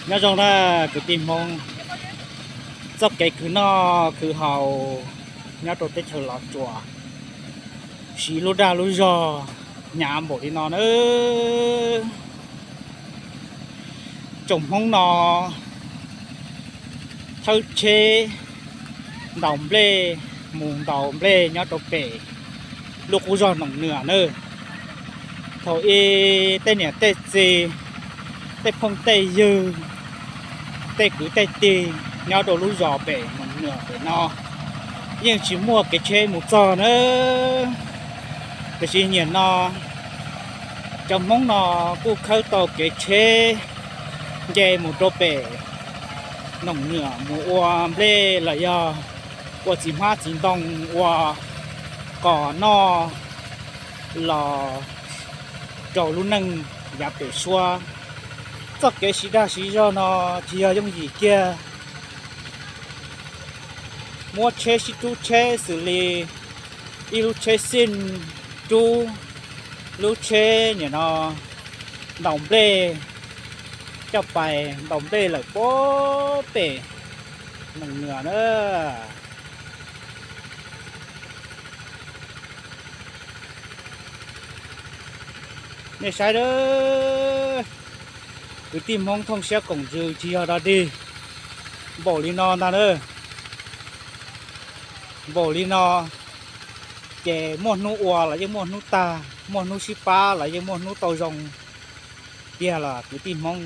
Nyob zoo na kwv tij Hmoob, txoj kev khwv noj khwv haus nyob rau teb chaws Los Tsuas, siv lub dag lub zog hnyav npaum li no na. Tsoom Hmoob no thawb tsheb ntaus nplej, mus ntaus nplej nyob rau pem lub qub zog Noom Nwam na. Thaum ub tej niam tej txiv, tej phooj tej ywg, tej kwv tej tij nyob rau lub zos pem Noom Nwam pem no yeej tsis muaj kev tsheb mus txog na. Tiam sis nim no cov Hmoob no kuj khawb tau kev tsheb nce mus rau pem Noom Nwam mus ua nplej los yog ua txiv hmab txiv ntoo ua qos noj los rau lub neej yav pem suab. Txoj kev siv dag siv zog no tsis yog yooj yim kiag. Muab tsheb sib rub tsheb xws li ib lub tsheb xij rub lub tsheb nim no ntaus nplej, coj pais ntaus nplej lawm puag pem Noom Nwam na. Nej saib a, kwv tij Hmoob thooj siab koom ntsws tsis yog dog dig, npaum li no ntag na. Npaum li no ces muaj hnub ua los yeej muaj hnub tag, muaj hnub sib pab los yeej muaj hnub tau zoo tiag los kwv tij Hmoob.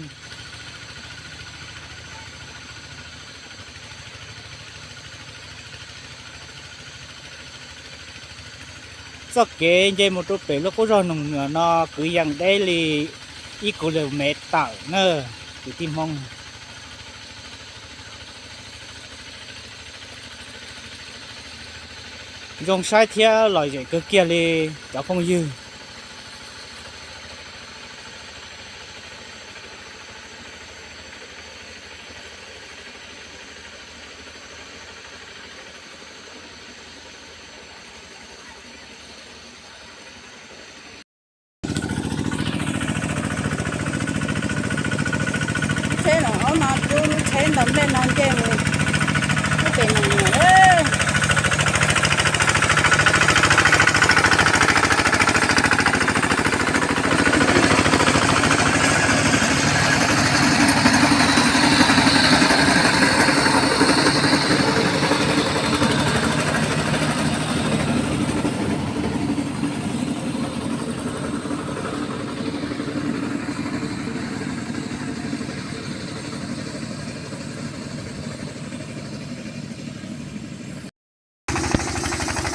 Txoj kev nce mus rau pem lub qub zog Noom Nwam no kwv yees deb li ib kis lus mev tawm na, kwv tij Hmoob. Zoo saib thiab lom zem kawg kiag li cov phooj ywg. Tsheb los ob no rub lub tsheb ntaus nplej no nce mus lub pem Noom Nwam.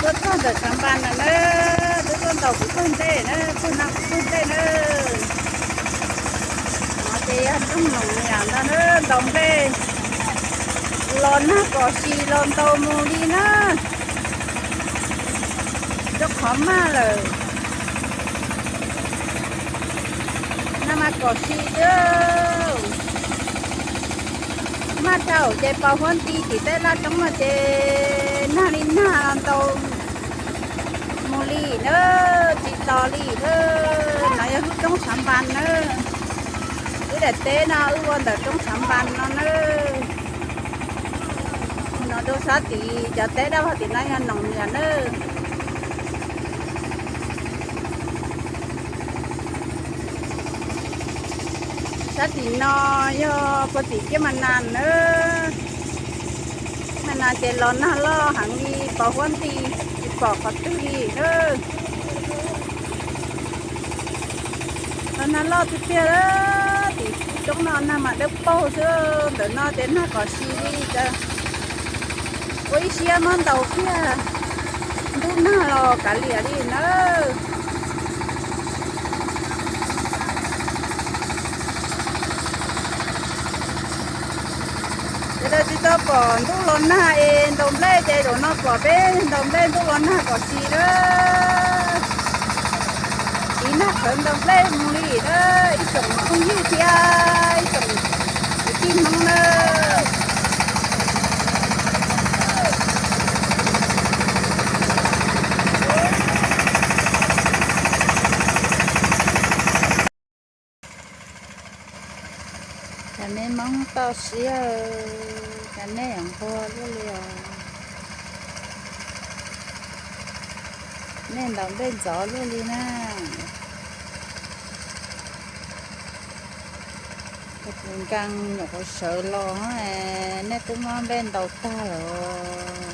Tuaj txog ntawm Xav Npas lawm na, twb tuaj ntaus kuv pawg ntej na, txog no kuv pawg ntej na. No ces yog rooj Noom Nwam ntag na, ntaus nplej los nag kom si los ntaus mus li na. Rau qhov maj lawm, nag mas kom si xwb. Maj dhau ces pos huab nti tim tej laj roob no ces nag li nag los ntaus mus li na, tsis tos li na. No yog lub roob Xav Npas na, wb daim teb no wb ua ntawm roob Xav Npas no na. No rau sab tid cov teb daj vog tim no yog Noom Nwam na. Sab tim no yog puag tim Kiab Mas Nas na. Kiab Mas Nas ces los nag loj heev li pos huab nti, tsis pom qhov twg li na. Los nag loj tiag tiag, tim roob no nag mas dawb paug xwb, ntawm no ces nag kom si li cas. Ua ib siab muab ntaus kiag ntub nag los kav liam li nawb. Ces tsis tau pom ntuj los nag es ntaus nplej ces zaum no pom peb ntaus nplej ntuj los nag kom si lawm. Tiv nag qhawv ntaus nplej mus li lawm ib tsoom phooj ywg thiab ib tsoom kwv tij Hmoob nawb. Cas nej Hmoob toj siab, cas nej yuav nquag luaj li os? Nej ntaus nplej ntxov luaj li na. Tus nkees nyuam qhuav sawv los, nej twb muab nplej ntaus tag lawm.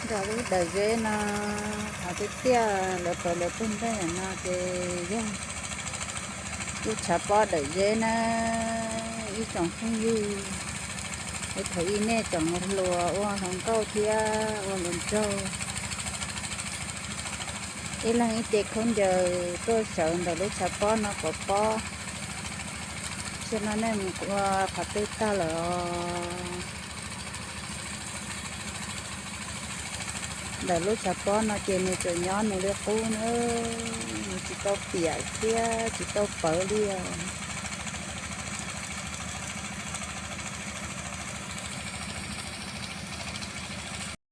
Nram lub dawm zeb no, qhov tiaj tiaj lawv pawv lawv pawg nplej no ces yog lub tshav pob dawm zeb na, ib tsoom phooj ywg. Es thaum ub nej tseem hluas ua hluas nkauj thiab ua hluas nraug, ib leeg ib ce khaub ncaws tuaj sawv ntawm lub tshav pob no pov pob, tsam no nej mus ua qhov twg tag lawm os. Ntawm lub tshav pob no ces nws tseem nyob nws li qub na, nws tsis tau piam thiab tsis tau pawv li os.